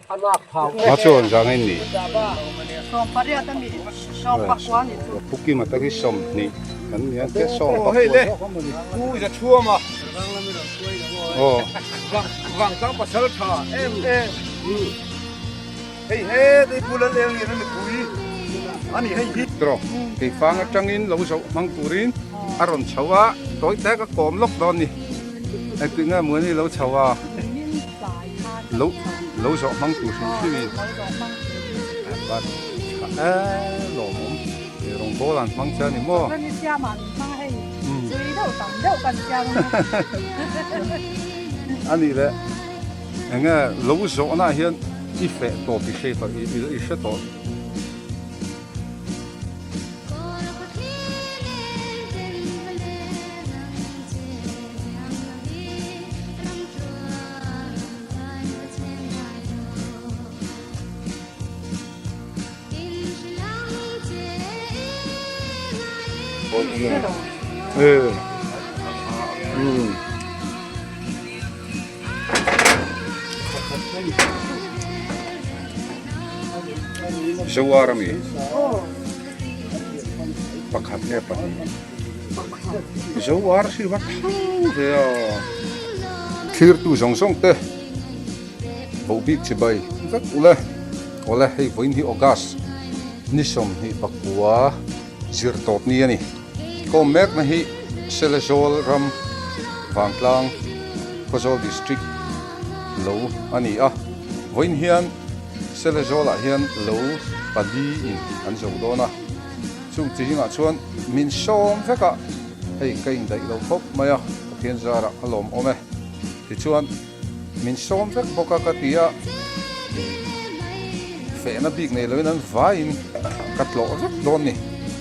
Ma chuan zang in ni. Sawmpariat a mi sawmpakua ni chu. Pu Kima te hi 20 kan ni a te sawmpakua zawk a maw ni. Pu za chhuam a. Aw. Vang tlang pasal tha em em. Hei he tei pu lal eng lian a nupui a ni hei hi. Tiraw keifang atangin lo zoh hmang turin a rawn chho a, tawi tek a kawm lawk dawn ni. Engtik nge Muani lo chho a? Lo lo zawh hmang tur hrim hrim in bat tha e lawmawm he rawng bawl an hmang che a ni maw? A nih leh eng nge lo zawhna ah hian i feh tawp i hre tawh i hre tawh. Zoar ami pakhat nge pahnih Zoar hi va thau ve a Thirtu zawng zawng te Voh bik chibai vek ule. Awle hei vawiin hi August ni 29 zir tawp ni a ni. Kawm mekna hi Selezawl ram Vangtlang Khawzawl District lo a ni a. Vawiin hian Selezawlah hian lo pali in an zo dawn a. Chung chi hingah chuan min sawm vek a, hei ka indaih lo khawp mai a, Pathian zarah ka lawmawm e. Tichuan. Min sawm vek bawk a ka ti a, fehna bik nei loin an vaiin ka tlawh vek dawn ni.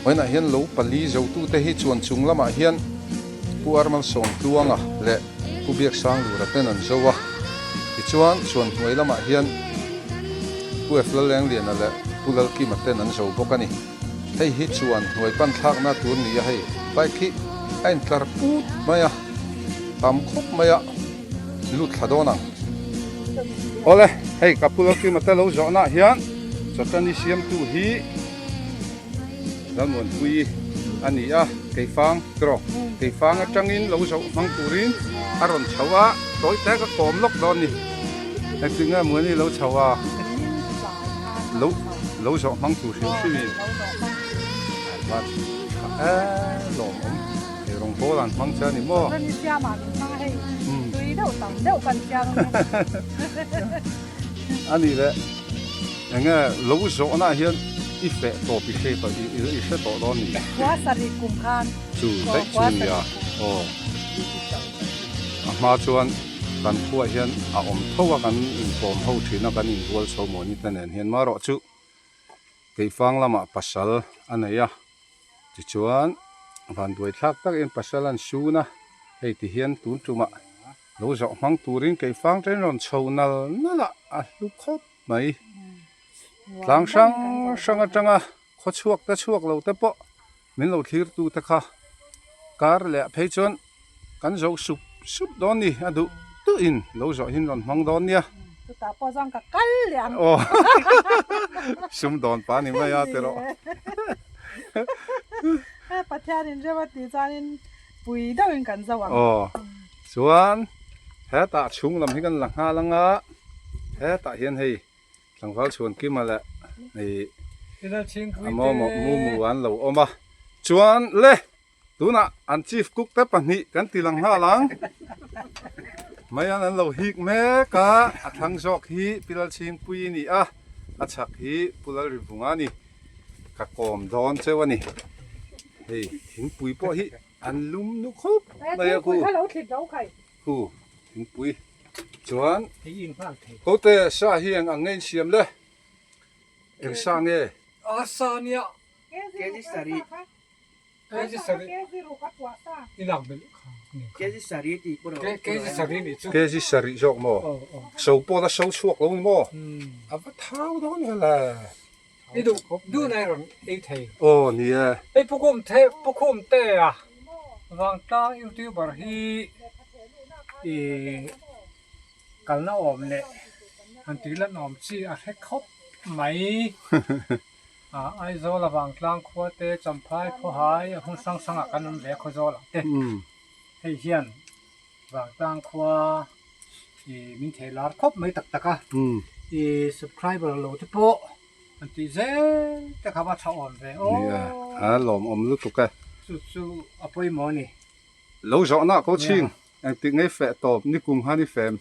Vawiinah hian lo pali zotute hi chuan chung lamah hian Pu Armal Sawmtluanga leh Pu Biaksanglura ten an zo a, tichuan chuan hnuai lamah hian Pu Efla Lengliana leh Pu Lalkima ten an zo bawk a ni. Hei hi chuan hnuai pan thlakna tur ni a hei bike hi a intlar put mai a, tam khawp mai a. Lut thla dawn ang. Awle, hei ka pu Lalkima te lo zawhna ah hian chawtani siamtu hi Lalmuanpuii a ni a, Keifang tiraw, Keifang atangin lo zawh hmang turin a rawn chho a, tawi tek a kawm lawk dawn ni. Engtik nge Muani lo chho a, lo lo zawh hmang tur hrim hrim in bat tha e lawmawm. Ei rawng bawl an hmang che a ni maw? Kan siam ah min hmang a hei tui deuh tam deuh kan siam a A nih leh enge lo zawhna ah hian i feh tawp i hre tawh i hre tawh dawn ni? Khua sarih kum khan Chu daih chu nia aw a hma chuan kan khuaah hian a awm tho a kan inkawm ho thin a kan inbual chho mawni te nen hian marawh chu Keifang lamah pasal a nei a. Tichuan, vanduai thlak takin pasal an sun a, hei ti hian tun tumah lo zawh hmang turin keifang chen rawn chho nal nal a, a hlu khawp mai. Tlang hrang hrang atanga khaw chhuak te chhuak lo te pawh min lo thlir tu te kha kar leh phei chuan kan zo sup sup dawn ni, a duh duh in lo zawh hin rawn hmang dawn nia. Chutah pawh chuan ka kal leh ang. Aw sum dawn pa ni mai a tiraw. Pathian in rem a tih chuanin pui deuhin kan zo ang. Aw chuan hetah chhung lam hi kan la nghal ang a, hetah hian hei tlangval Chhuankima leh ih a mawmawh Mumu an lo awm a, chuan le. Tunah an chief cook te pahnih kan ti lang nghal ang. Maian an lo hik mek a, a thlang zawk hi Pi Lalchhingpui a ni a, a chhak hi Pu Lalrivunga a ni. Ka kawm dawn cheu a ni. Hei thingpui pawh hi an lum nu khawp mai a khu. Khu thingpui chuan Hote sa hi eng ang nge in siam le? Eng sa nge? A sa nia. Kg sarih. Kg sarih i lak belh kha ni kha. Kg sarih tih pawh Kg sarih nih chu. Kg sarih zawk maw? So pawh la so chhuak lo ni maw? A va thau dawn vel e. I duh duh na i rawn ei thei. Aw ni e. Hei Pu Khum the Pu Khum te a Vangtlang youtuber hi i kalna awm leh. Han tih lan awm chi a hre khawp mai. Aizawl a Vangtlang khua te, Champhai Khawhai a hmun hrang hrangah kan awm ve a Khawzawlah te. Hei hian Vangtlang khua ih min thei lar khawp mai tak tak a. Ih subscriber lo te pawh an tih zel te kha va tha awm ve aw. Nia, a lawmawm lutuk e. Chu chu a pawimawh a ni. Lo zawhna ko chhing engtik ngei feh tawp nikum khan i fem.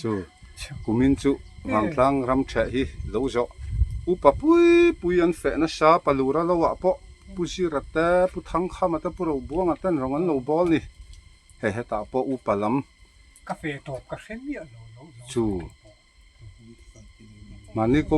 Chu kumin chu Vangtlang ram theh hi lo zawh upa pui pui an feh nasa Palura lo ah pawh Pu Zira te Pu Thangkhama te Pu Robuanga ten rawng an lo bawl ni hei hetah pawh upa lam Ka feh tawp ka hre miah lo lo lo chu mahni ko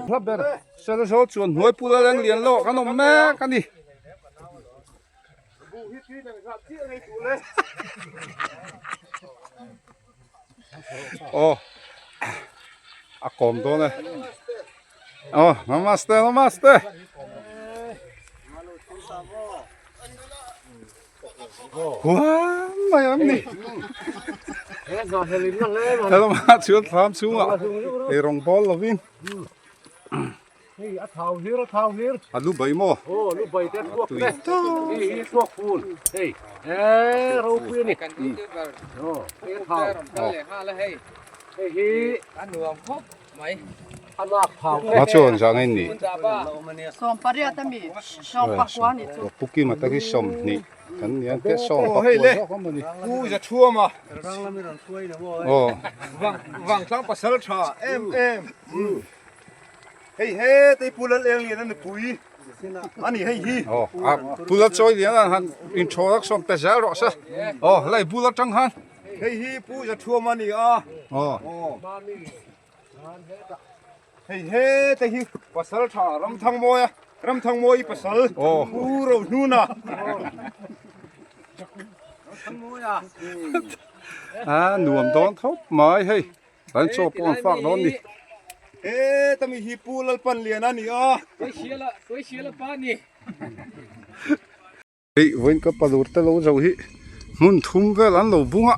Hla ber Selazawl chuan hnuai pula leng lian lawk an awm mek a ni. Aw a kawm dawn e aw namaste namaste huam mai an ni helama chuan thlam chhungah eirawng bawl lovin Hei a thau hlir a thau hlir. A lu bai maw? Aw lu bai te thluak te. Hei hi thluak ful. Hei eh ropui a ni. Aw hei a thau. Hei hi a nuam khawp mai. A lak thau te. Ma chuan zah ngei ni. Sawm pariat a mi. Sawm pakua ni chu. Pu Kima te khi 20 kan ni ang te sawm pakua zawk awm a ni. Pu za thuam a. Aw. Vangtlang pasal tha em em. Hei he tei Pu Lal Eng Lian a nupui a ni hei hi. Aw a Pu Lal Chawi Lian a han inthaw lak sawm pe zel rawh se. Aw lai bul atang khan. Hei hi Pu Zathuam a ni a. Aw. Hei he tei hi pasal tha Ramthangmawia Ramthangmawi pasal Pu Rohnuna. A nuam dawn khawp mai hei. An chaw pawh an fak dawn ni. He tami hi Pu Lalpan Lian a ni a. Hei vawiin ka palur te lo zo hi hmun thum vel an lo bung a,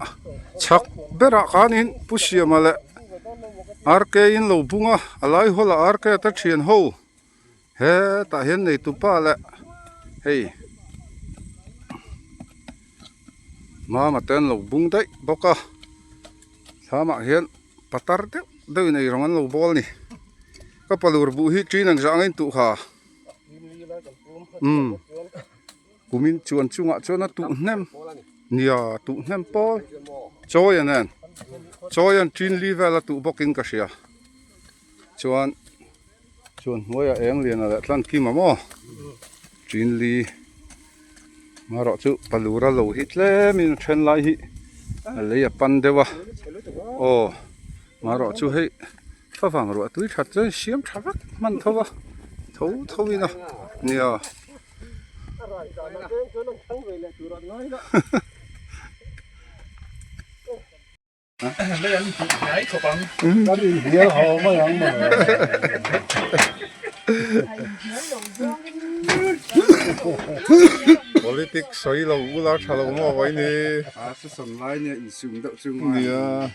chhak berah khanin Pu Siama leh RK in lo bung a, a lai hawlah RK te thian ho hetah hian neitupa leh hei Mama te an lo bung daih bawk a. Thlamah hian patar deuh deuh in eirawng an lo bawl a ni. Ka palur buh hi ṭin ang zah ang a intuh kha. Umm kumin chuan chungah chuan a tuh hnem nia tuh hnem pawl chawi a nen chawi an ṭin li vel a tuh bawkin ka hria chuan chuan hnuaiah eng lian a leh tlan kim a maw ṭin li. Marawh chu palura lo hi tlemin a then lai hi a lei a pan deuh a aw marawh chu hei favang ruah tui that chuan siam tha vek hman tho a tho tho in a nia. Kan inhnial haw mai ang maw le. Politics sawi lo ula tha lo maw vai ni. A session lai nia insum deuh chu ngai. Nia.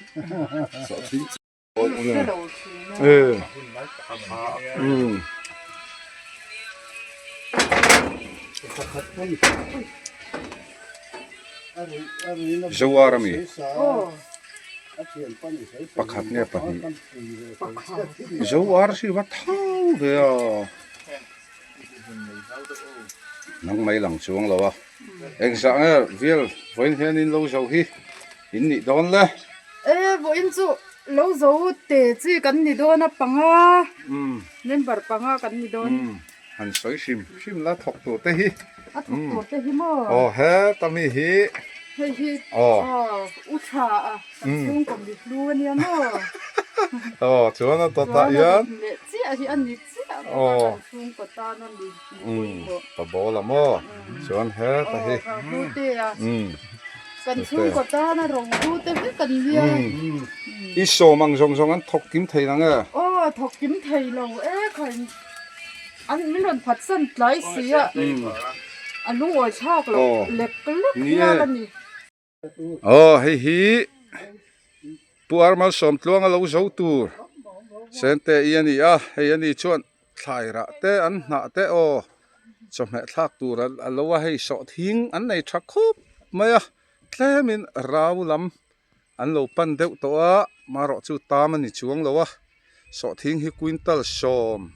Zoar ami pakhat nge pahnih Zoar si va thau ve a nang mai lang chuang lo a engzah nge vial vawiin hian in lo zo hi in nih dawn le. E vawiin chu lo zo te chi kan ni dawn a panga member panga kan ni dawn. Han sawi hrim hrim la thawk tur te hi. A thawk tur te hi maw? Aw heta mi hi. Hei hi aw u tha a kan chhungkaw mi hlu a nia maw? Aw chuan a tawtah hian. Chuan a leh chiah hi a ni chiah bawk a kan chhungkaw tan a mi pawimawh. Pa bawl a maw? Chuan heta hi. Aw ro hlu te a. Kan chhungkaw tan a ro hlu te vek an nia. I sawm ang zawng zawng an thawk kim thei nang e? Aw thawk kim thei lo e khain. An min rawn phatsan tlai si a, a lungawi thlak loh lek lek hial a ni. Aw hei hi Pu Armal Sawmtluanga lo zo tur Sente i a ni a, hei a ni chuan thlai rah te an hnah te aw chawhmeh thlak tur a lo a, hei sawhthing an nei tha khup mai a, tlemin rau lam An lo pan deuh tawh a, marawh chu tam a ni chuang lo a, sawhthing hi quintal sawm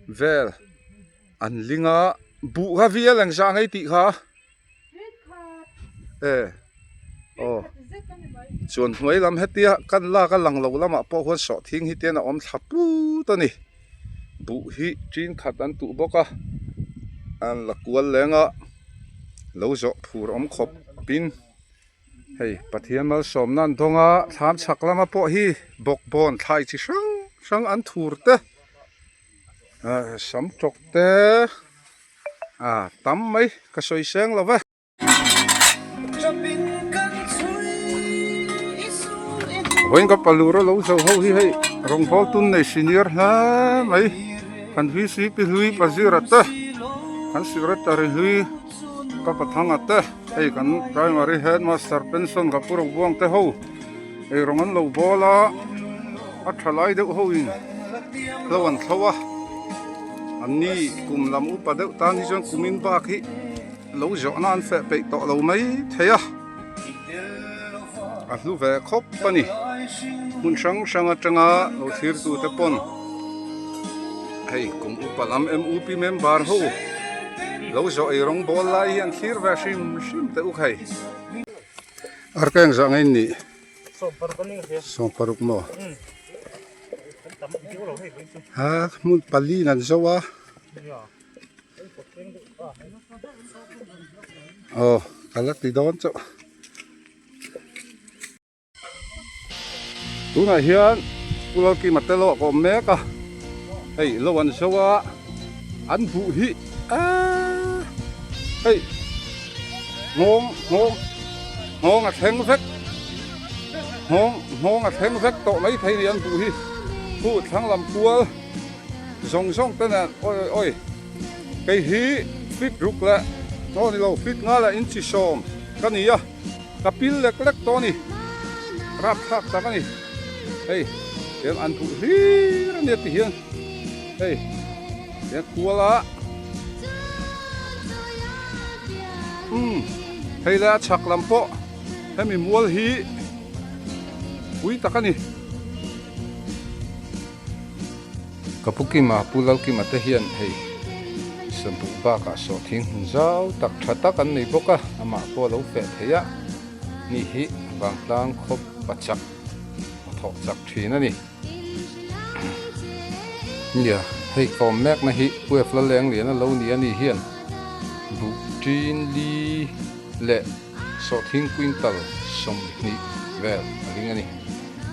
vel an ling a, buh kha vial eng zah ngei tih kha e aw chuan hnuai lam hetia kan lak a lang lo lamah pawh huan sawhthing hi tian a awm thla put a ni, buh hi tin khat an tuh bawk a, an la kual leng a, lo zawh phur awm khawp in. Hei Pathian malsawmna an dawng a, thlam chhak lama pawh hi bawkbawn thlai chi hrang hrang an thur te ah sam tawk te ah tam mai ka sawi seng lo ve. Vawiin ka palur a lo zo ho hi hei rawngbâwl tun nei senior hle mai kan VCP hlui Pazira te kan secretary hlui ka pathanga te. Hei kan primary headmaster pension ka pu ro buang te ho ei rawng an lo bawl a a tha lai deuh ho in hlo an thlo a an ni kum lam upa deuh tan hi chuan kum in bak hi lo zawhna an feh peih tawh lo mai thei a a hlu ve khawp a ni hmun hrang hrang atanga lo thlir tu te pawn hei kum upa lam M_U_P member ho. Lo zawh ei rawng bawl lai hi an thlir ve hrim hrim teh uk hei. Arka engzah nge in nih? Sawmparuk maw? Ha hmun pali in an zo a. Aw ka la ti dawn chauh. Tunah hian Pu Lalkima te lawk a awm mek a, hei lo an zo a, an buh hi aaa hei nghawng nghawng nghawng a thleng vek nghawng nghawng a thleng vek tawh mai thei a ni an buh hi khu thlang lam kual zawng zawng te nen awi awi awi kei hi feet ruk leh aw ni lo feet nga leh inchi sawm ka ni a. Ka pil lek lek tawh a ni, rapthlak tak a ni, hei tiang an duh hlir a nia ti hian hei tiang kual a umm hei lai a chhak lam pawh hemi mual hi pui tak a ni. Ka pu Kima, Pu Lalkima te hian hei Sawmbuh bakah sawhthing hmun zau tak tha tak an nei bawk a, amah pawh a lo feh thei a, ni hi vangtlang khawp pa chak a thawh chak thin a ni. Nia, hei kawm mekna hi Pu Efla Lengliana lo ni a ni hian buh ṭin li leh sawhthing quintal 20 vel a ring a ni.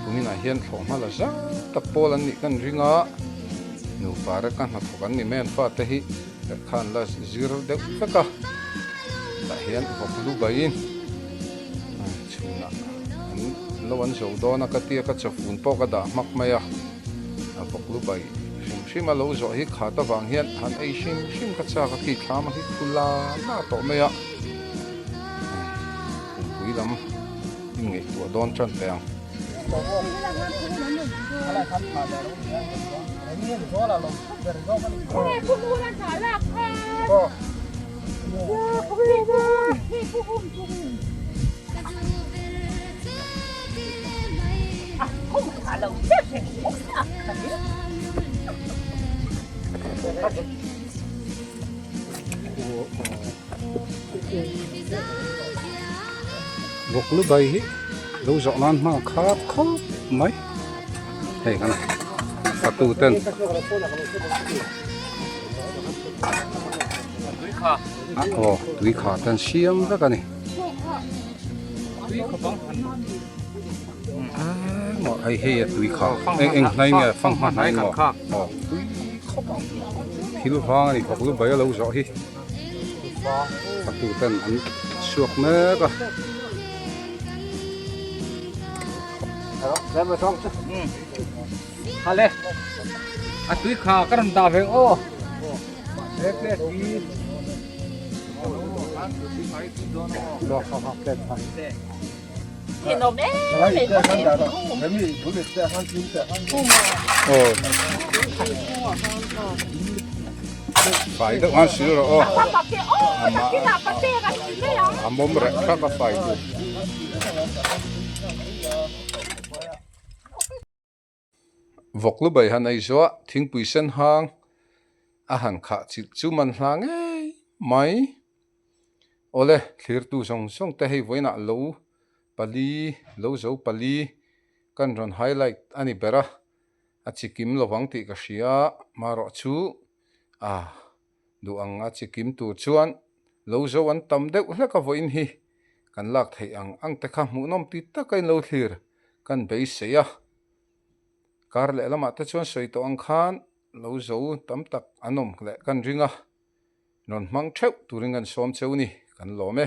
Kuminah hian thlawhhma la zau tak pawl an nih kan ring a, nupa reka hnathawk an ni mai an fate hi lehkha an la zir deuh vek a, tah hian vawk lu baiin chhunah an Lo an zo dawn a ka tia ka chawfun pawh ka dah hmak mai a, a vawk lu bai hrim hrim a lo zawh hi khat avang hian han ei hrim hrim ka chak a khi thlam a hi thu la la tawh mai a, pumpui lam in ngaihtuah dawn tan teh ang. Vawk lu bai hi lo zawh nan hmang a khap khawp mai hei kan fatu ten aw tui kha ten siam vek a ni. Maw hei hei a tui kha eng eng hnai nge fanghma hnai maw aw tui khawp ang thil vang a ni bawk lu bai a lo zawh hi fatu ten an chhuak mek a. Hale a tui kha ka rawn dah ve aw. Fai deuh han sil rawh aw a mawm reh thak a fai tur. Vawk lu bai han ei zuah thingpui sen hang a han khah chilh chu man hla ngei mai. Awle thlirtu zawng zawng te hei vawiinah lo pali lo zo pali kan rawn highlight a ni ber a, a chikim lovang tih ka hria marawh chu a duh ang a chikim tur chuan lo zo an tam deuh hlek a vawiin hi kan lak theih ang ang te kha hmuhnawm ti taka in lo thlir kan beisei a. Kar leh lamah te chuan sawi tawh ang khan lo zo tam tak an awm leh kan ring a, rawn hmang theuh turin kan sawm cheu ni, kan lawm e.